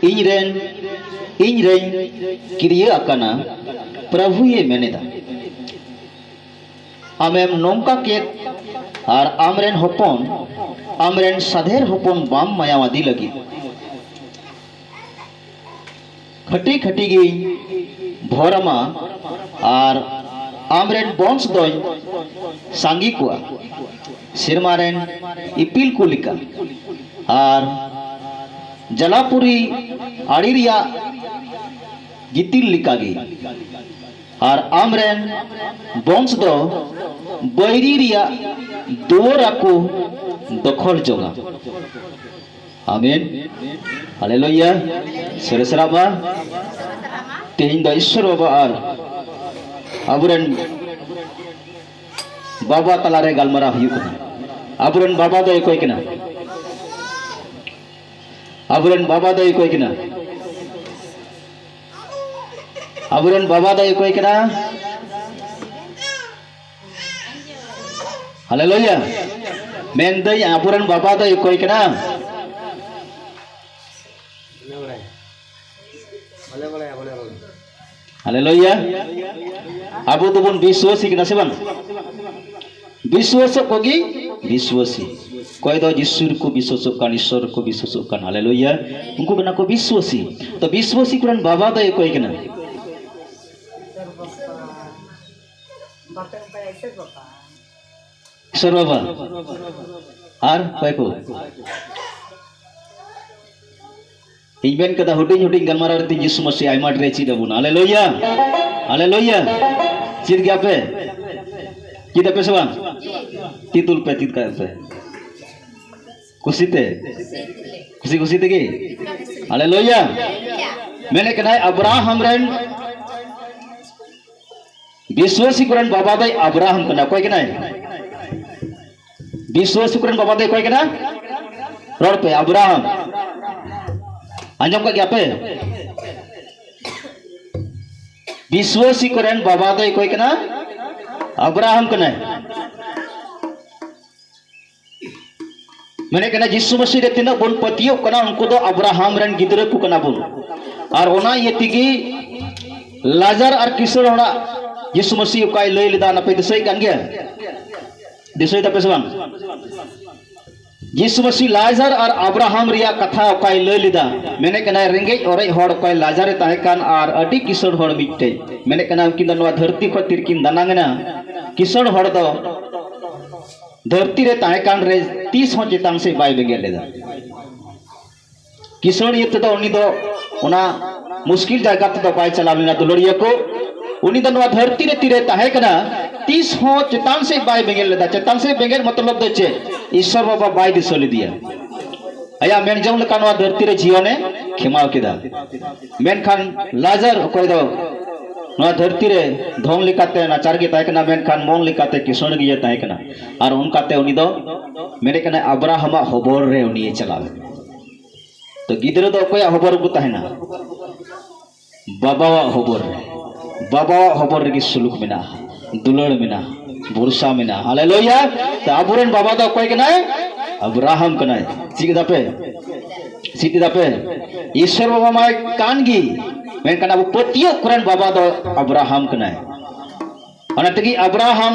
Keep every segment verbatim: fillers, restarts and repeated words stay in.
ᱤᱧ ᱨᱮᱱ, ᱤᱧ ᱨᱮᱧ ᱠᱤᱨᱤᱭᱟᱹ ᱟᱠᱟᱱᱟ, ᱯᱨᱚᱵᱷᱩᱭᱮ ᱢᱮᱱᱮᱫᱟ᱾ ᱟᱢᱮᱢ ᱱᱚᱝᱠᱟ ᱠᱮᱫ ᱟᱨ ᱟᱢᱨᱮᱱ ᱦᱚᱯᱚᱱ, ᱟᱢᱨᱮᱱ ᱥᱟᱫᱷᱮᱨ ᱦᱚᱯᱚᱱ ᱵᱟᱢ ᱢᱟᱭᱟᱣᱟᱫᱮ ᱞᱟᱹᱜᱤᱫ᱾ ᱠᱷᱟᱹᱴᱤ ᱠᱷᱟᱹᱴᱤ ᱜᱤᱧ ᱵᱷᱚᱨ ᱟᱢᱟ ᱟᱨ ᱟᱢᱨᱮᱱ ᱵᱚᱝᱥ ᱫᱚᱧ ᱥᱟᱸᱜᱮ ᱠᱚᱣᱟ, ᱥᱮᱨᱢᱟ ᱨᱮᱱ ᱤᱯᱤᱞ ᱠᱚ ᱞᱮᱠᱟ ᱟᱨ ᱡᱟᱞᱟᱯᱩᱨᱤ ᱟᱲᱮ ᱨᱮᱭᱟᱜ ᱜᱤᱛᱤᱞ ᱞᱮᱠᱟᱜᱮ᱾ ᱟᱨ ᱟᱢᱨᱮᱱ ᱵᱚᱝᱥ ᱫᱚ ᱵᱟᱹᱭᱨᱤ ᱨᱮᱭᱟᱜ ᱫᱩᱣᱟᱹᱨ ᱟᱠᱚ ᱫᱚᱠᱷᱚᱞ ᱡᱚᱝᱟ᱾ ᱟᱢᱮᱱ᱾ ᱦᱟᱞᱮᱞᱩᱭᱟ᱾ ᱥᱚᱨᱮᱥ ᱨᱟᱵᱟ᱾ ᱛᱮᱦᱮᱧ ᱫᱚ ᱤᱥᱥᱚᱨ ᱵᱟᱵᱟ ᱟᱨ ᱟᱵᱚᱨᱮᱱ ᱵᱟᱵᱟ ᱛᱟᱞᱟᱨᱮ ᱜᱟᱞᱢᱟᱨᱟᱣ ᱦᱩᱭᱩᱜ ᱠᱟᱱᱟ᱾ ᱟᱵᱚᱨᱮᱱ ᱵᱟᱵᱟ ᱫᱚᱭ ᱚᱠᱚᱭ ᱠᱟᱱᱟ? ᱟᱵᱚᱨᱮᱱ ᱵᱟᱵᱟ ᱫᱚᱭ ᱚᱠᱚᱭ ᱠᱟᱱᱟ? ᱟᱵᱚᱨᱮᱱ ᱵᱟᱵᱟ ᱫᱚᱭ ᱚᱠᱚᱭ ᱠᱟᱱᱟ? ᱦᱟᱞᱮᱞᱩᱭᱟ᱾ ᱢᱮᱱᱫᱟᱹᱧ, ᱟᱵᱚᱨᱮᱱ ᱵᱟᱵᱟ ᱫᱚᱭ ᱚᱠᱚᱭ ᱠᱟᱱᱟ? ᱦᱟᱞᱮᱞᱩᱭᱟ᱾ ᱟᱵᱚ ᱫᱚᱵᱚᱱ ᱵᱤᱥᱣᱟᱥᱤ ᱠᱟᱱᱟ ᱥᱮ ᱵᱟᱝ? ᱵᱤᱥᱣᱟᱥᱚᱜ ᱠᱚᱜᱮ ᱵᱤᱥᱣᱟᱥᱤ᱾ ᱚᱠᱚᱭ ᱫᱚ ᱡᱤᱥᱩ ᱨᱮᱠᱚ ᱵᱤᱥᱣᱟᱥᱚᱜ ᱠᱟᱱ, ᱤᱥᱥᱚᱨ ᱨᱮᱠᱚ ᱵᱤᱥᱣᱟᱥᱚᱜ ᱠᱟᱱ, ᱦᱟᱞᱮᱞᱩᱭᱟ, ᱩᱱᱠᱩ ᱠᱟᱱᱟ ᱠᱚ ᱵᱤᱥᱣᱟᱥᱤ᱾ ᱛᱚ ᱵᱤᱥᱣᱟᱥᱤ ᱠᱚᱨᱮᱱ ᱵᱟᱵᱟ ᱫᱚᱭ ᱚᱠᱚᱭ ᱠᱟᱱᱟ? ᱤᱥᱥᱚᱨ ᱵᱟᱵᱟ᱾ ᱟᱨ ᱚᱠᱚᱭ ᱠᱚ? ᱤᱧ ᱢᱮᱱ ᱠᱟᱫᱟ, ᱦᱩᱰᱤᱧ ᱦᱩᱰᱤᱧ ᱜᱟᱞᱢᱟᱨᱟᱣ ᱨᱮ ᱛᱤᱧ ᱡᱤᱥᱩ ᱢᱟᱹᱥᱤ ᱟᱭᱢᱟ ᱰᱷᱮᱨ ᱪᱮᱫ ᱟᱵᱚᱱᱟ᱾ ᱦᱟᱞᱮᱞᱩᱭᱟ, ᱦᱟᱞᱮᱞᱩᱭᱟ᱾ ᱪᱮᱫ ᱜᱮᱭᱟ ᱯᱮ? ᱪᱮᱫ ᱟᱯᱮ ᱥᱮ ᱵᱟᱝ? ᱛᱤ ᱛᱩᱞ ᱯᱮ, ᱪᱮᱫ ᱠᱟᱜ ᱯᱮ᱾ ᱠᱩᱥᱤᱛᱮ, ᱠᱩᱥᱤ ᱠᱩᱥᱤ ᱛᱮᱜᱮ᱾ ᱦᱟᱞᱮᱞᱩᱭᱟ᱾ ᱢᱮᱱᱮᱫ ᱠᱟᱱᱟᱭ, ᱟᱵᱨᱟᱦᱟᱢ ᱨᱮᱱ ᱵᱤᱥᱣᱟᱥᱤ ᱠᱚᱨᱮᱱ ᱵᱟᱵᱟ ᱫᱚᱭ ᱟᱵᱨᱟᱦᱟᱢ ᱠᱟᱱᱟ᱾ ᱚᱠᱚᱭ ᱠᱟᱱᱟᱭ? ᱵᱤᱥᱣᱟᱥᱤ ᱠᱚᱨᱮᱱ ᱵᱟᱵᱟ ᱫᱚᱭ ᱚᱠᱚᱭ ᱠᱟᱱᱟ? ᱨᱚᱲ ᱯᱮ, ᱟᱵᱨᱟᱦᱟᱢ᱾ ᱟᱸᱡᱚᱢ ᱠᱟᱜ ᱜᱮᱭᱟ ᱯᱮ? ᱵᱤᱥᱣᱟᱥᱤ ᱠᱚᱨᱮᱱ ᱵᱟᱵᱟ ᱫᱚᱭ ᱚᱠᱚᱭ ᱠᱟᱱᱟ? ᱟᱵᱨᱟᱦᱟᱢ ᱠᱟᱱᱟᱭ᱾ ᱢᱮᱱᱮᱫ ᱠᱟᱱᱟ, ᱡᱤᱥᱩ ᱢᱟᱹᱥᱤ ᱨᱮ ᱛᱤᱱᱟᱹᱜ ᱵᱚᱱ ᱯᱟᱹᱛᱭᱟᱹᱜ ᱠᱟᱱᱟ, ᱩᱱᱠᱩ ᱫᱚ ᱟᱵᱨᱟᱦᱟᱢ ᱨᱮᱱ ᱜᱤᱫᱽᱨᱟᱹ ᱠᱚ ᱠᱟᱱᱟ ᱵᱚᱱ᱾ ᱟᱨ ᱚᱱᱟ ᱤᱭᱟᱹ ᱛᱮᱜᱮ ᱞᱟᱡᱟᱨ ᱟᱨ ᱠᱤᱥᱟᱹᱬ ᱦᱚᱲᱟᱜ ᱡᱤᱥᱩ ᱢᱟᱹᱥᱤ ᱚᱠᱟᱭ ᱞᱟᱹᱭ ᱞᱮᱫᱟ, ᱚᱱᱟ ᱯᱮ ᱫᱤᱥᱟᱹᱭᱮᱫ ᱠᱟᱱ ᱜᱮᱭᱟ? ᱫᱤᱥᱟᱹᱭ ᱫᱟᱯᱮ ᱥᱮ ᱵᱟᱝ? ᱡᱤᱥᱩ ᱢᱟᱹᱥᱤ ᱞᱟᱡᱟᱨ ᱟᱨ ᱟᱵᱨᱟᱦᱟᱢ ᱨᱮᱭᱟᱜ ᱠᱟᱛᱷᱟ ᱚᱠᱟᱭ ᱞᱟᱹᱭ ᱞᱮᱫᱟ? ᱢᱮᱱᱮᱫ ᱠᱟᱱᱟᱭ, ᱨᱮᱸᱜᱮᱡ ᱚᱨᱮᱡ ᱦᱚᱲ ᱚᱠᱚᱭ ᱞᱟᱡᱟᱨᱮ ᱛᱟᱦᱮᱸ ᱠᱟᱱ ᱟᱨ ᱟᱹᱰᱤ ᱠᱤᱥᱟᱹᱬ ᱦᱚᱲ ᱢᱤᱫᱴᱮᱡ᱾ ᱢᱮᱱᱮᱫ ᱠᱟᱱᱟ, ᱩᱱᱠᱤᱱ ᱫᱚ ᱱᱚᱣᱟ ᱫᱷᱟᱹᱨᱛᱤ ᱠᱷᱚᱱ ᱛᱤᱨᱠᱤᱱ ᱫᱟᱱᱟᱝ ᱮᱱᱟ᱾ ᱠᱤᱥᱟᱹᱬ ᱦᱚᱲ ᱫᱚ ᱫᱷᱟᱹᱨᱛᱤ ᱨᱮ ᱛᱟᱦᱮᱸ ᱠᱟᱱ ᱨᱮ ᱛᱤᱥ ᱦᱚᱸ ᱪᱮᱛᱟᱱ ᱥᱮᱫ ᱵᱟᱭ ᱵᱮᱸᱜᱮᱫ ᱞᱮᱫᱟ᱾ ᱠᱤᱥᱟᱹᱬ ᱤᱭᱟᱹ ᱛᱮᱫᱚ ᱩᱱᱤ ᱫᱚ ᱚᱱᱟ ᱢᱩᱥᱠᱤᱞ ᱡᱟᱭᱜᱟ ᱛᱮᱫᱚ ᱵᱟᱭ ᱪᱟᱞᱟᱣ ᱞᱮᱱᱟ, ᱫᱩᱞᱟᱹᱲᱤᱭᱟᱹ ᱠᱚ᱾ ᱩᱱᱤ ᱫᱚ ᱱᱚᱣᱟ ᱫᱷᱟᱹᱨᱛᱤ ᱨᱮ ᱛᱤᱨᱮ ᱛᱟᱦᱮᱸ ᱠᱟᱱᱟ, ᱛᱤᱥ ᱦᱚᱸ ᱪᱮᱛᱟᱱ ᱥᱮᱫ ᱵᱟᱭ ᱵᱮᱸᱜᱮᱫ ᱞᱮᱫᱟ᱾ ᱪᱮᱛᱟᱱ ᱥᱮᱫ ᱵᱮᱸᱜᱮᱫ ᱢᱚᱛᱞᱚᱵ ᱫᱚ ᱪᱮᱫ? ᱤᱥᱥᱚᱨ ᱵᱟᱵᱟ ᱵᱟᱭ ᱫᱤᱥᱟᱹ ᱞᱮᱫᱮᱭᱟ᱾ ᱟᱭᱟᱜ ᱢᱮᱱ ᱡᱚᱝ ᱞᱮᱠᱟ ᱱᱚᱣᱟ ᱫᱷᱟᱹᱨᱛᱤ ᱨᱮ ᱡᱤᱭᱚᱱᱮ ᱠᱷᱮᱢᱟᱣ ᱠᱮᱫᱟ᱾ ᱢᱮᱱᱠᱷᱟᱱ ᱞᱟᱡᱟᱨ ᱚᱠᱚᱭ ᱫᱚ ᱱᱚᱣᱟ ᱫᱷᱟᱹᱨᱛᱤ ᱨᱮ ᱫᱷᱚᱱ ᱞᱮᱠᱟᱛᱮ ᱱᱟᱪᱟᱨ ᱜᱮ ᱛᱟᱦᱮᱸ ᱠᱟᱱᱟ, ᱢᱮᱱᱠᱷᱟᱱ ᱢᱚᱱ ᱞᱮᱠᱟᱛᱮ ᱠᱤᱥᱟᱹᱬ ᱜᱮ ᱛᱟᱦᱮᱸ ᱠᱟᱱᱟ᱾ ᱟᱨ ᱚᱱᱠᱟᱛᱮ ᱩᱱᱤ ᱫᱚ ᱢᱮᱱᱮᱫ ᱠᱟᱱᱟᱭ, ᱟᱵᱨᱟᱦᱟᱢᱟᱜ ᱦᱚᱵᱚᱨ ᱨᱮ ᱩᱱᱤᱭᱮ ᱪᱟᱞᱟᱣ ᱮᱱᱟ᱾ ᱛᱚ ᱜᱤᱫᱽᱨᱟᱹ ᱫᱚ ᱚᱠᱚᱭᱟᱜ ᱦᱚᱵᱚᱨ ᱨᱮᱠᱚ ᱛᱟᱦᱮᱱᱟ? ᱵᱟᱵᱟᱣᱟᱜ ᱦᱚᱵᱚᱨ ᱨᱮ᱾ ᱵᱟᱵᱟᱣᱟᱜ ᱦᱚᱵᱚᱨ ᱨᱮᱜᱮ ᱥᱩᱞᱩᱠ ᱢᱮᱱᱟᱜᱼᱟ, ᱫᱩᱞᱟᱹᱲ ᱢᱮᱱᱟᱜᱼᱟ, ᱵᱷᱚᱨᱥᱟ ᱢᱮᱱᱟᱜᱼᱟ᱾ ᱦᱟᱞᱮᱞᱩᱭᱟ! ᱛᱚ ᱟᱵᱚᱨᱮᱱ ᱵᱟᱵᱟ ᱫᱚ ᱚᱠᱚᱭ ᱠᱟᱱᱟᱭ? ᱟᱵᱨᱟᱦᱟᱢ ᱠᱟᱱᱟᱭ᱾ ᱪᱮᱫ ᱠᱮᱫᱟ ᱯᱮ? ᱪᱮᱫ ᱠᱮᱫᱟ ᱯᱮ? ᱤᱥᱥᱚᱨ ᱵᱟᱵᱟ ᱢᱟᱭ ᱠᱟᱱ ᱜᱮ, ᱢᱮᱱᱠᱷᱟᱱ ᱟᱵᱚ ᱯᱟᱹᱛᱭᱟᱹᱣ ᱠᱚᱨᱮᱱ ᱵᱟᱵᱟ ᱫᱚ ᱟᱵᱨᱟᱦᱟᱢ ᱠᱟᱱᱟᱭ᱾ ᱚᱱᱟ ᱛᱮᱜᱮ ᱟᱵᱨᱟᱦᱟᱢ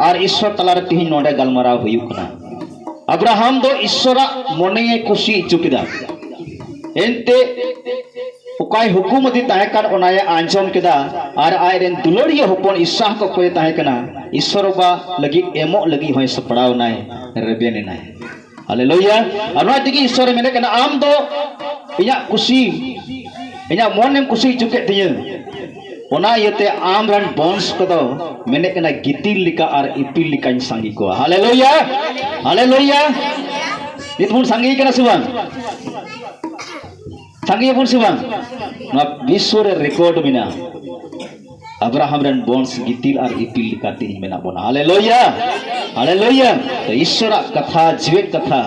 ᱟᱨ ᱤᱥᱥᱚᱨ ᱛᱟᱞᱟᱨᱮ ᱛᱮᱦᱮᱧ ᱱᱚᱰᱮ ᱜᱟᱞᱢᱟᱨᱟᱣ ᱦᱩᱭᱩᱜ ᱠᱟᱱᱟ᱾ ᱟᱵᱨᱟᱦᱟᱢ ᱫᱚ ᱤᱥᱥᱚᱨᱟᱜ ᱢᱚᱱᱮᱭᱮ ᱠᱩᱥᱤ ᱦᱚᱪᱚ ᱠᱮᱫᱟ᱾ ᱮᱱᱛᱮ ᱚᱠᱟᱭ ᱦᱩᱠᱩᱢ ᱟᱫᱮ ᱛᱟᱦᱮᱸ ᱠᱟᱱ, ᱚᱱᱟᱭ ᱟᱸᱡᱚᱢ ᱠᱮᱫᱟ᱾ ᱟᱨ ᱟᱡᱨᱮᱱ ᱫᱩᱞᱟᱹᱲᱤᱭᱟᱹ ᱦᱚᱯᱚᱱ ᱤᱥᱦᱟᱠ ᱚᱠᱚᱭᱮ ᱛᱟᱦᱮᱸ ᱠᱟᱱᱟ, ᱤᱥᱥᱚᱨ ᱵᱟᱵᱟ ᱞᱟᱹᱜᱤᱫ ᱮᱢᱚᱜ ᱞᱟᱹᱜᱤᱫ ᱦᱚᱸᱭ ᱥᱟᱯᱲᱟᱣ ᱮᱱᱟᱭ, ᱨᱮᱵᱮᱱ ᱮᱱᱟᱭ᱾ ᱦᱟᱞᱮᱞᱩᱭᱟ! ᱟᱨ ᱱᱚᱣᱟ ᱛᱮᱜᱮ ᱤᱥᱥᱚᱨᱮ ᱢᱮᱱᱮᱫ ᱠᱟᱱᱟ, ᱟᱢ ᱫᱚ ᱤᱧᱟᱜ ᱠᱩᱥᱤ, ᱤᱧᱟᱜ ᱢᱚᱱᱮᱢ ᱠᱩᱥᱤ ᱦᱚᱪᱚ ᱠᱮᱫ ᱛᱤᱧᱟᱹ᱾ ᱚᱱᱟ ᱤᱭᱟᱹᱛᱮ ᱟᱢ ᱨᱮᱱ ᱵᱚᱝᱥ ᱠᱚᱫᱚ, ᱢᱮᱱᱮᱫ ᱠᱟᱱᱟ, ᱜᱤᱛᱤᱞ ᱞᱮᱠᱟ ᱟᱨ ᱤᱯᱤᱞ ᱞᱮᱠᱟᱧ ᱥᱟᱸᱜᱮ ᱠᱚᱣᱟ᱾ ᱦᱟᱞᱮᱞᱩᱭᱟ! ᱦᱟᱞᱮᱞᱩᱭᱟ! ᱱᱤᱛ ᱵᱚᱱ ᱥᱟᱸᱜᱮ ᱠᱟᱱᱟ ᱥᱮ ᱵᱟᱝ? ᱥᱟᱸᱜᱮ ᱟᱵᱚᱱ ᱥᱮ ᱵᱟᱝ? ᱱᱚᱣᱟ ᱵᱤᱥᱥᱚ ᱨᱮ ᱨᱮᱠᱚᱨᱰ ᱢᱮᱱᱟᱜᱼᱟ, ᱟᱵᱨᱟᱦᱟᱢ ᱨᱮᱱ ᱵᱚᱝᱥ ᱜᱤᱛᱤᱞ ᱟᱨ ᱤᱯᱤᱞ ᱞᱮᱠᱟ ᱛᱮᱦᱮᱧ ᱢᱮᱱᱟᱜ ᱵᱚᱱᱟ᱾ ᱦᱟᱞᱮᱞᱩᱭᱟ! ᱦᱟᱞᱮᱞᱩᱭᱟ! ᱛᱚ ᱤᱥᱥᱚᱨᱟᱜ ᱠᱟᱛᱷᱟ, ᱡᱤᱣᱮᱫ ᱠᱟᱛᱷᱟ,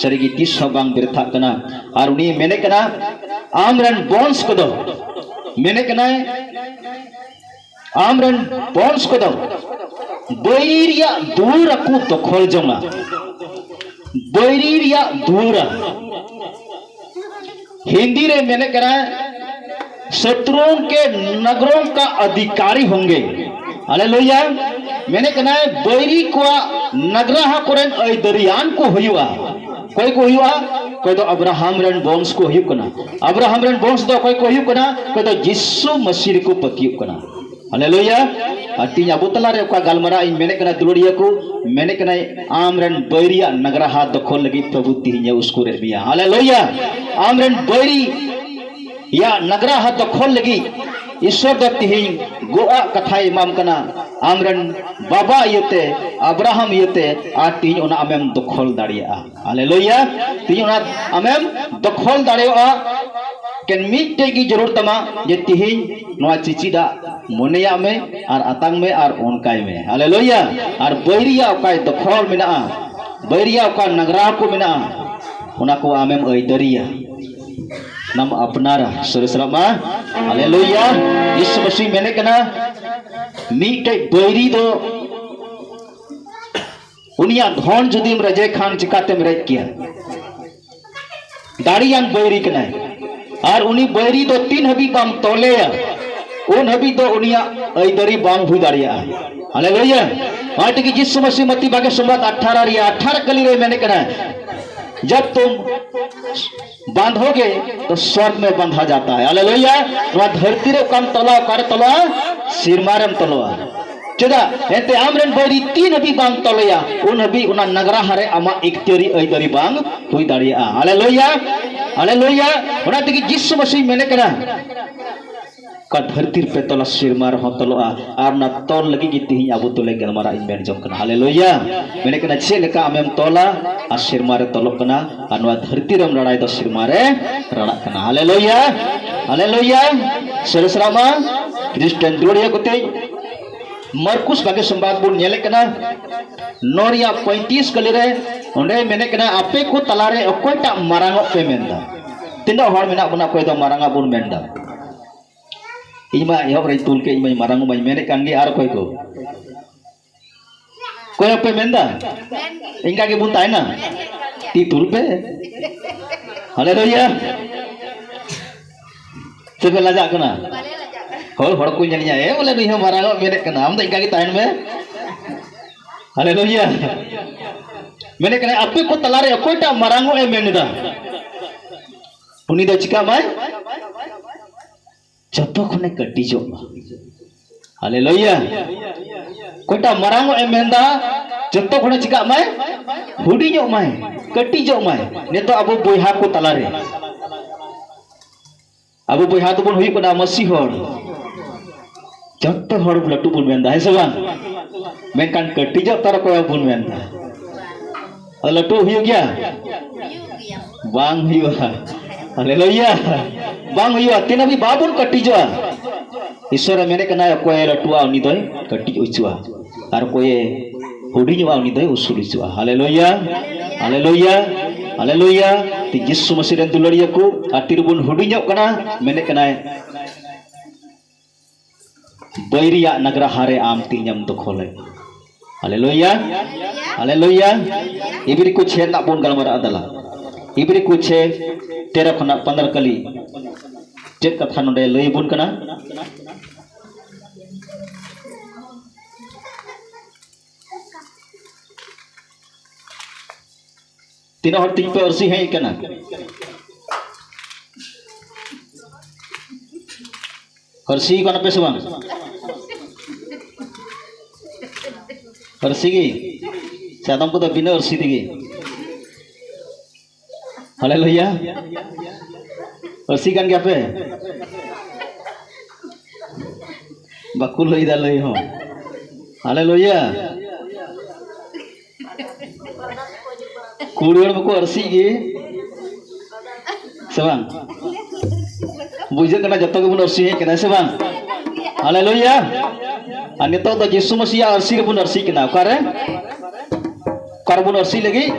ᱥᱟᱹᱨᱤᱜᱮ ᱛᱤᱥ ᱦᱚᱸ ᱵᱟᱝ ᱵᱮᱨᱛᱷᱟᱜ ᱠᱟᱱᱟ᱾ ᱟᱨ ᱩᱱᱤ ᱢᱮᱱᱮᱫ ᱠᱟᱱᱟ, ᱟᱢ ᱨᱮᱱ ᱵᱚᱝᱥ ᱠᱚᱫᱚ, ᱢᱮᱱᱮᱫ ᱠᱟᱱᱟᱭ, ᱟᱢ ᱨᱮᱱ ᱵᱚᱝᱥ ᱠᱚᱫᱚ ᱵᱟᱹᱭᱨᱤᱭᱟᱜ ᱫᱩᱣᱟᱹᱨ ᱟᱠᱚ ᱫᱚᱠᱷᱚᱞ ᱡᱚᱝᱟ᱾ ᱵᱟᱹᱭᱨᱤ ᱨᱮᱭᱟᱜ ᱫᱩᱣᱟᱹᱨᱟ᱾ ᱦᱤᱱᱫᱤ ᱨᱮ ᱢᱮᱱᱮᱫ ᱠᱟᱱᱟ, ᱥᱚᱛᱨᱩᱝ ᱠᱮ ᱱᱟᱜᱽᱨᱚᱝ ᱠᱟ ᱟᱫᱷᱤᱠᱟᱨᱤ ᱦᱚᱸᱜᱮ᱾ ᱦᱟᱞᱮᱞᱩᱭᱟ᱾ ᱢᱮᱱᱮᱫ ᱠᱟᱱᱟᱭ, ᱵᱟᱹᱭᱨᱤ ᱠᱚᱣᱟᱜ ᱱᱟᱜᱽᱨᱟᱦᱟ ᱠᱚᱨᱮᱱ ᱟᱹᱭᱫᱟᱹᱨᱤᱭᱟᱱ ᱠᱚ ᱦᱩᱭᱩᱜᱼᱟ᱾ ᱚᱠᱚᱭ ᱠᱚ ᱦᱩᱭᱩᱜᱼᱟ? ᱚᱠᱚᱭ ᱫᱚ ᱟᱵᱨᱟᱦᱟᱢ ᱨᱮᱱ ᱵᱚᱝᱥ ᱠᱚ ᱦᱩᱭᱩᱜ ᱠᱟᱱᱟ᱾ ᱟᱵᱨᱟᱦᱟᱢ ᱨᱮᱱ ᱵᱚᱝᱥ ᱫᱚ ᱚᱠᱚᱭ ᱠᱚ ᱦᱩᱭᱩᱜ ᱠᱟᱱᱟ? ᱚᱠᱚᱭ ᱫᱚ ᱡᱤᱥᱩ ᱢᱟᱹᱥᱤ ᱨᱮᱠᱚ ᱯᱟᱹᱛᱭᱟᱹᱜ ᱠᱟᱱᱟ᱾ ᱦᱟᱞᱮᱞᱩᱭᱟ᱾ ᱟᱨ ᱛᱤᱦᱤᱧ ᱟᱵᱚ ᱛᱟᱞᱟᱨᱮ ᱚᱠᱟ ᱜᱟᱞᱢᱟᱨᱟᱣ ᱤᱧ ᱢᱮᱱᱮᱫ ᱠᱟᱱᱟ, ᱫᱩᱞᱟᱹᱲᱤᱭᱟᱹ ᱠᱚ, ᱢᱮᱱᱮᱫ ᱠᱟᱱᱟᱭ, ᱟᱢ ᱨᱮᱱ ᱵᱟᱹᱭᱨᱤᱭᱟᱜ ᱱᱟᱜᱽᱨᱟᱦᱟ ᱫᱚᱠᱷᱚᱞ ᱞᱟᱹᱜᱤᱫ ᱯᱨᱚᱵᱷᱩ ᱛᱤᱦᱤᱧ ᱮ ᱩᱥᱠᱩᱨᱮᱫ ᱢᱮᱭᱟ᱾ ᱦᱟᱞᱮᱞᱩᱭᱟ᱾ ᱟᱢ ᱨᱮᱱ ᱵᱟᱹᱭᱨᱤᱭᱟᱜ ᱱᱟᱜᱽᱨᱟᱦᱟ ᱫᱚᱠᱷᱚᱞ ᱞᱟᱹᱜᱤᱫ ᱤᱥᱚᱨ ᱫᱚ ᱛᱤᱦᱤᱧ ᱜᱚᱜ ᱟᱜ ᱠᱟᱛᱷᱟᱭ ᱮᱢᱟᱢ ᱠᱟᱱᱟ᱾ ᱟᱢ ᱨᱮᱱ ᱵᱟᱵᱟ ᱤᱭᱟᱹᱛᱮ, ᱟᱵᱨᱟᱦᱟᱢ ᱤᱭᱟᱹᱛᱮ, ᱟᱨ ᱛᱤᱦᱤᱧ ᱚᱱᱟ ᱟᱢᱮᱢ ᱫᱚᱠᱷᱚᱞ ᱫᱟᱲᱮᱭᱟᱜᱼᱟ᱾ ᱦᱟᱞᱮᱞᱩᱭᱟ᱾ ᱛᱤᱦᱤᱧ ᱚᱱᱟ ᱟᱢᱮᱢ ᱫᱚᱠᱷᱚᱞ ᱫᱟᱲᱮᱭᱟᱜᱼᱟ᱾ ᱮᱠᱮᱱ ᱢᱤᱫᱴᱮᱡ ᱜᱮ ᱡᱟᱹᱨᱩᱲ ᱛᱟᱢᱟ, ᱡᱮ ᱛᱤᱦᱤᱧ ᱱᱚᱣᱟ ᱪᱤᱪᱤᱫᱟᱜ ᱢᱚᱱᱮᱭᱟᱜ ᱢᱮ ᱟᱨ ᱟᱛᱟᱝ ᱢᱮ ᱟᱨ ᱚᱱᱠᱟᱭ ᱢᱮ᱾ ᱦᱟᱞᱮᱞᱩᱭᱟ᱾ ᱟᱨ ᱵᱟᱹᱭᱨᱤᱭᱟᱜ ᱚᱠᱟᱭ ᱫᱚᱠᱷᱚᱞ ᱢᱮᱱᱟᱜᱼᱟ, ᱵᱟᱹᱭᱨᱤᱭᱟᱜ ᱚᱠᱟ ᱱᱟᱜᱽᱨᱟ ᱠᱚ ᱢᱮᱱᱟᱜᱼᱟ, ᱚᱱᱟ ᱠᱚ ᱟᱢᱮᱢ ᱟᱹᱭᱫᱟᱹᱨᱤᱭᱟ, ᱚᱱᱟᱢ ᱟᱯᱱᱟᱨᱟ᱾ ᱥᱚᱨᱮᱥ ᱨᱟᱜ ᱢᱟ᱾ ᱦᱟᱞᱮᱞᱩᱭᱟ᱾ ᱡᱤᱥᱩ ᱢᱟᱹᱥᱤ ᱢᱮᱱᱮᱫ ᱠᱟᱱᱟ, ᱢᱤᱫᱴᱮᱡ ᱵᱟᱹᱭᱨᱤ ᱫᱚ ᱩᱱᱤᱭᱟᱜ ᱫᱷᱚᱱ ᱡᱩᱫᱤᱢ ᱨᱮᱡᱮ ᱠᱷᱟᱱ ᱪᱤᱠᱟᱛᱮᱢ ᱨᱮᱡ ᱠᱮᱭᱟ? ᱫᱟᱲᱮᱭᱟᱱ ᱵᱟᱹᱭᱨᱤ ᱠᱟᱱᱟᱭ᱾ ᱟᱨ ᱩᱱᱤ ᱵᱟᱹᱭᱨᱤ ᱫᱚ ᱛᱤᱱ ᱦᱟᱹᱵᱤᱡ ᱵᱟᱢ ᱛᱚᱞᱮᱭᱟ, ᱩᱱ ᱦᱟᱹᱵᱤᱡ ᱫᱚ ᱩᱱᱤᱭᱟᱜ ᱟᱹᱭᱫᱟᱹᱨᱤ ᱵᱟᱝ ᱦᱩᱭ ᱫᱟᱲᱮᱭᱟᱜᱼᱟ᱾ ᱦᱟᱞᱮᱞᱩᱭᱟ᱾ ᱚᱱᱟ ᱛᱮᱜᱮ ᱡᱤᱥᱩ ᱢᱟᱹᱥᱤ ᱢᱟᱛᱤ ᱵᱟᱜᱮ ᱥᱚᱢᱵᱟᱫ ᱟᱴᱷᱟᱨᱟ ᱨᱮᱭᱟᱜ ᱟᱴᱷᱟᱨᱟ ᱠᱟᱹᱞᱤ ᱨᱮ ᱢᱮᱱᱮᱫ ᱠᱟᱱᱟ, "जब तुम बांधोगे तो स्वर्ग में बांधा जाता है।" ᱦᱟᱞᱮᱞᱩᱭᱟ᱾ ᱱᱚᱣᱟ ᱫᱷᱟᱹᱨᱛᱤ ᱨᱮ ᱚᱠᱟᱢ ᱛᱚᱞᱟ, ᱚᱠᱟᱨᱮ ᱛᱚᱞᱚᱜᱼᱟ? ᱥᱮᱨᱢᱟ ᱨᱮᱢ ᱛᱚᱞᱚᱜᱼᱟ᱾ ᱪᱮᱫᱟᱜ? ᱮᱱᱛᱮ ᱟᱢᱨᱮᱱ ᱵᱟᱹᱭᱨᱤ ᱛᱤᱱ ᱦᱟᱹᱵᱤᱡ ᱵᱟᱝ ᱛᱚᱞᱮᱭᱟ, ᱩᱱ ᱦᱟᱹᱵᱤᱡ ᱚᱱᱟ ᱱᱟᱜᱽᱨᱟᱦᱟ ᱨᱮ ᱟᱢᱟᱜ ᱤᱠᱛᱤᱭᱟᱹᱨᱤ ᱟᱹᱭᱫᱟᱹᱨᱤ ᱵᱟᱝ ᱦᱩᱭ ᱫᱟᱲᱮᱭᱟᱜᱼᱟ᱾ ᱦᱟᱞᱮᱞᱩᱭᱟ, ᱦᱟᱞᱮᱞᱩᱭᱟ᱾ ᱚᱱᱟ ᱛᱮᱜᱮ ᱡᱤᱥᱩ ᱢᱟᱹᱥᱤ ᱢᱮᱱᱮᱫ ᱠᱟᱱᱟ, ᱚᱠᱟ ᱫᱷᱟᱹᱨᱛᱤ ᱨᱮᱯᱮ ᱛᱚᱞᱟ, ᱥᱮᱨᱢᱟ ᱨᱮᱦᱚᱸ ᱛᱚᱞᱚᱜᱼᱟ᱾ ᱟᱨ ᱚᱱᱟ ᱛᱚᱞ ᱞᱟᱹᱜᱤᱫ ᱜᱮ ᱛᱤᱦᱤᱧ ᱟᱵᱚ ᱫᱚᱞᱮ ᱜᱟᱞᱢᱟᱨᱟᱣ ᱤᱧ ᱢᱮᱱ ᱡᱚᱝ ᱠᱟᱱᱟ᱾ ᱦᱟᱞᱮᱞᱩᱭᱟ᱾ ᱢᱮᱱᱮᱫ ᱠᱟᱱᱟ, ᱪᱮᱫ ᱞᱮᱠᱟ ᱟᱢᱮᱢ ᱛᱚᱞᱟ ᱟᱨ ᱥᱮᱨᱢᱟ ᱨᱮ ᱛᱚᱞᱚᱜ ᱠᱟᱱᱟ, ᱟᱨ ᱱᱚᱣᱟ ᱫᱷᱟᱹᱨᱛᱤ ᱨᱮᱢ ᱨᱟᱲᱟᱭ ᱫᱚ ᱥᱮᱨᱢᱟ ᱨᱮ ᱨᱟᱲᱟᱜ ᱠᱟᱱᱟ᱾ ᱦᱟᱞᱮᱞᱩᱭᱟ, ᱦᱟᱞᱮᱞᱩᱭᱟ᱾ ᱥᱚᱨᱮᱥ ᱨᱟᱜ ᱢᱟ᱾ ᱠᱷᱨᱤᱥᱴᱟᱱ ᱫᱩᱞᱟᱹᱲᱤᱭᱟᱹ ᱠᱚᱛᱮ ᱢᱟᱨᱠᱩᱥ ᱵᱟᱜᱮ ᱥᱚᱢᱵᱟᱫ ᱵᱚᱱ ᱧᱮᱞᱮᱫ ᱠᱟᱱᱟ, ᱱᱚ ᱨᱮᱭᱟᱜ ᱯᱚᱸᱭᱛᱨᱤᱥ ᱠᱟᱹᱞᱤ ᱨᱮ, ᱚᱸᱰᱮ ᱢᱮᱱᱮᱫ ᱠᱟᱱᱟ, ᱟᱯᱮ ᱠᱚ ᱛᱟᱞᱟᱨᱮ ᱚᱠᱚᱭᱴᱟᱜ ᱢᱟᱨᱟᱝᱚᱜ ᱯᱮ ᱢᱮᱱᱫᱟ? ᱛᱤᱱᱟᱹᱜ ᱦᱚᱲ ᱢᱮᱱᱟᱜ ᱵᱚᱱᱟ, ᱚᱠᱚᱭ ᱫᱚ ᱢᱟᱨᱟᱝᱚᱜ ᱵᱚᱱ ᱢᱮᱱᱫᱟ? ᱤᱧ ᱢᱟ ᱮᱦᱚᱵ ᱨᱮᱧ ᱛᱩᱞ ᱠᱮᱫ, ᱤᱧ ᱢᱟᱧ ᱢᱟᱨᱟᱝᱚᱜ ᱢᱟᱧ ᱢᱮᱱᱮᱫ ᱠᱟᱱ ᱜᱮ, ᱟᱨ ᱚᱠᱚᱭ ᱠᱚ? ᱚᱠᱚᱭ ᱦᱚᱸᱯᱮ ᱢᱮᱱᱫᱟ? ᱤᱱᱠᱟ ᱜᱮᱵᱚᱱ ᱛᱟᱦᱮᱱᱟ? ᱛᱤ ᱛᱩᱞ ᱯᱮ᱾ ᱦᱟᱞᱮᱞᱩᱭᱟ᱾ ᱥᱮ ᱯᱮ ᱞᱟᱡᱟᱜ ᱠᱟᱱᱟ? ᱦᱚᱲ, ᱦᱚᱲ ᱠᱚ ᱧᱮᱞ ᱧᱟ, "ᱮ, ᱵᱚᱞᱮ ᱱᱩᱭ ᱦᱚᱸ ᱢᱟᱨᱟᱝ ᱚᱜ ᱢᱮᱱᱮᱫ ᱠᱟᱱᱟ, ᱟᱢ ᱫᱚ ᱤᱱᱠᱟ ᱜᱮ ᱛᱟᱦᱮᱱ ᱢᱮ᱾" ᱦᱟᱞᱮᱞᱩᱭᱟ᱾ ᱢᱮᱱᱮᱫ ᱠᱟᱱᱟ, ᱟᱯᱮ ᱠᱚ ᱛᱟᱞᱟᱨᱮ ᱚᱠᱚᱭᱴᱟᱜ ᱢᱟᱨᱟᱝ ᱚᱜ ᱮ ᱢᱮᱱ ᱮᱫᱟ, ᱩᱱᱤ ᱫᱚ ᱪᱤᱠᱟᱜ ᱢᱟᱭ? ᱡᱚᱛᱚ ᱠᱷᱚᱱᱮ ᱠᱟᱹᱴᱤᱡᱚᱜ ᱢᱟ᱾ ᱦᱟᱞᱮᱞᱩᱭᱟ᱾ ᱚᱠᱚᱭᱴᱟᱜ ᱢᱟᱨᱟᱝ ᱚᱜ ᱮ ᱢᱮᱱᱫᱟ, ᱡᱚᱛᱚ ᱠᱷᱚᱱᱮ ᱪᱤᱠᱟᱜ ᱢᱟᱭ? ᱦᱩᱰᱤᱧᱚᱜ ᱢᱟᱭ, ᱠᱟᱹᱴᱤᱡᱚᱜ ᱢᱟᱭ᱾ ᱱᱤᱛᱚᱜ ᱟᱵᱚ ᱵᱚᱭᱦᱟ ᱠᱚ ᱛᱟᱞᱟᱨᱮ, ᱟᱵᱚ ᱵᱚᱭᱦᱟ ᱫᱚᱵᱚᱱ ᱦᱩᱭᱩᱜ ᱠᱟᱱᱟ ᱢᱟᱹᱥᱤ ᱦᱚᱲ᱾ ᱡᱚᱛᱚ ᱦᱚᱲ ᱞᱟᱹᱴᱩ ᱵᱚᱱ ᱢᱮᱱᱫᱟ, ᱦᱮᱸ ᱥᱮ ᱵᱟᱝ? ᱢᱮᱱᱠᱷᱟᱱ ᱠᱟᱹᱴᱤᱡᱚᱜ ᱛᱟᱨ ᱚᱠᱚᱭ ᱵᱚᱱ ᱢᱮᱱᱫᱟ? ᱟᱫᱚ ᱞᱟᱹᱴᱩ ᱦᱩᱭᱩᱜ ᱜᱮᱭᱟ? ᱵᱟᱝ ᱦᱩᱭᱩᱜᱼᱟ᱾ ᱦᱟᱞᱮᱞᱩᱭᱟ᱾ ᱵᱟᱝ ᱦᱩᱭᱩᱜᱼᱟ᱾ ᱛᱤᱱ ᱦᱟᱹᱵᱤᱡ ᱵᱟᱵᱚᱱ ᱠᱟᱹᱴᱤᱡᱚᱜᱼᱟ, ᱤᱥᱚᱨᱮ ᱢᱮᱱᱮᱫ ᱠᱟᱱᱟ, ᱚᱠᱚᱭᱮ ᱞᱟᱹᱴᱩᱜᱼᱟ, ᱩᱱᱤ ᱫᱚᱭ ᱠᱟᱹᱴᱤᱡ ᱦᱚᱪᱚᱜᱼᱟ, ᱟᱨ ᱚᱠᱚᱭᱮ ᱦᱩᱰᱤᱧᱚᱜᱼᱟ, ᱩᱱᱤ ᱫᱚᱭ ᱩᱥᱩᱞ ᱦᱚᱪᱚᱜᱼᱟ᱾ ᱦᱟᱞᱮᱞᱩᱭᱟ᱾ ᱦᱟᱞᱮᱞᱩᱭᱟ᱾ ᱦᱟᱞᱮᱞᱩᱭᱟ᱾ ᱛᱤ ᱡᱤᱥᱩ ᱢᱟᱹᱥᱤ ᱨᱮᱱ ᱫᱩᱞᱟᱹᱲᱤᱭᱟᱹ ᱠᱚ, ᱟᱨ ᱛᱤᱨᱮᱵᱚᱱ ᱦᱩᱰᱤᱧᱚᱜ ᱠᱟᱱᱟ, ᱢᱮᱱᱮᱫ ᱠᱟᱱᱟᱭ, ᱵᱟᱹᱭᱨᱤᱭᱟᱜ ᱱᱟᱜᱽᱨᱟ ᱦᱟᱨᱮ ᱟᱢ ᱛᱮᱦᱮᱧᱮᱢ ᱫᱚᱠᱷᱚᱞᱮᱫ᱾ ᱦᱟᱞᱮᱞᱩᱭᱟ᱾ ᱦᱟᱞᱮᱞᱩᱭᱟ᱾ ᱤᱵᱨᱤ ᱠᱚ ᱪᱷᱮ ᱨᱮᱱᱟᱜ ᱵᱚᱱ ᱜᱟᱞᱢᱟᱨᱟᱜᱼᱟ ᱫᱟᱞᱟ᱾ ᱤᱵᱨᱤ ᱠᱚ ᱪᱷᱮ, ᱛᱮᱨᱚ ᱠᱷᱚᱱᱟᱜ ᱯᱚᱱᱫᱽᱨᱚ ᱠᱟᱹᱞᱤ ᱪᱮᱫ ᱠᱟᱛᱷᱟ ᱱᱚᱰᱮ ᱞᱟᱹᱭ ᱟᱵᱚᱱ ᱠᱟᱱᱟ? ᱛᱤᱱᱟᱹᱜ ᱦᱚᱲ ᱛᱤᱧ ᱯᱮ ᱟᱹᱨᱥᱤ ᱦᱮᱡ ᱠᱟᱱᱟ? ᱟᱹᱨᱥᱤ ᱠᱟᱱᱟ ᱯᱮ ᱥᱮ ᱵᱟᱝ? ᱟᱹᱨᱥᱤ ᱜᱮ? ᱥᱮ ᱟᱫᱚᱢ ᱠᱚᱫᱚ ᱵᱤᱱᱟᱹ ᱟᱹᱨᱥᱤ ᱛᱮᱜᱮ? ᱦᱟᱞᱮᱞᱩᱭᱟ᱾ ᱟᱹᱨᱥᱤ ᱠᱟᱱ ᱜᱮᱭᱟ ᱯᱮ? ᱵᱟᱠᱚ ᱞᱟᱹᱭ ᱫᱟ ᱞᱟᱹᱭ ᱦᱚᱸ᱾ ᱦᱟᱞᱮᱞᱩᱭᱟ᱾ ᱠᱩᱲᱤ ᱦᱚᱲ ᱢᱟᱠᱚ ᱟᱹᱨᱥᱤ ᱜᱮ, ᱥᱮ ᱵᱟᱝ? ᱵᱩᱡᱷᱟᱹᱜ ᱠᱟᱱᱟ ᱡᱚᱛᱚ ᱜᱮᱵᱚᱱ ᱟᱹᱨᱥᱤ ᱦᱮᱡ ᱠᱟᱱᱟ, ᱥᱮ ᱵᱟᱝ? ᱦᱟᱞᱮᱞᱩᱭᱟ᱾ ᱟᱨ ᱱᱤᱛᱚᱜ ᱫᱚ ᱡᱤᱥᱩ ᱢᱟᱹᱥᱤᱭᱟᱜ ᱟᱹᱨᱥᱤ ᱨᱮᱵᱚᱱ ᱟᱹᱨᱥᱤ ᱠᱟᱱᱟ᱾ ᱚᱠᱟᱨᱮ? ᱚᱠᱟᱨᱮᱵᱚᱱ ᱟᱹᱨᱥᱤ ᱞᱟᱹᱜᱤᱫ?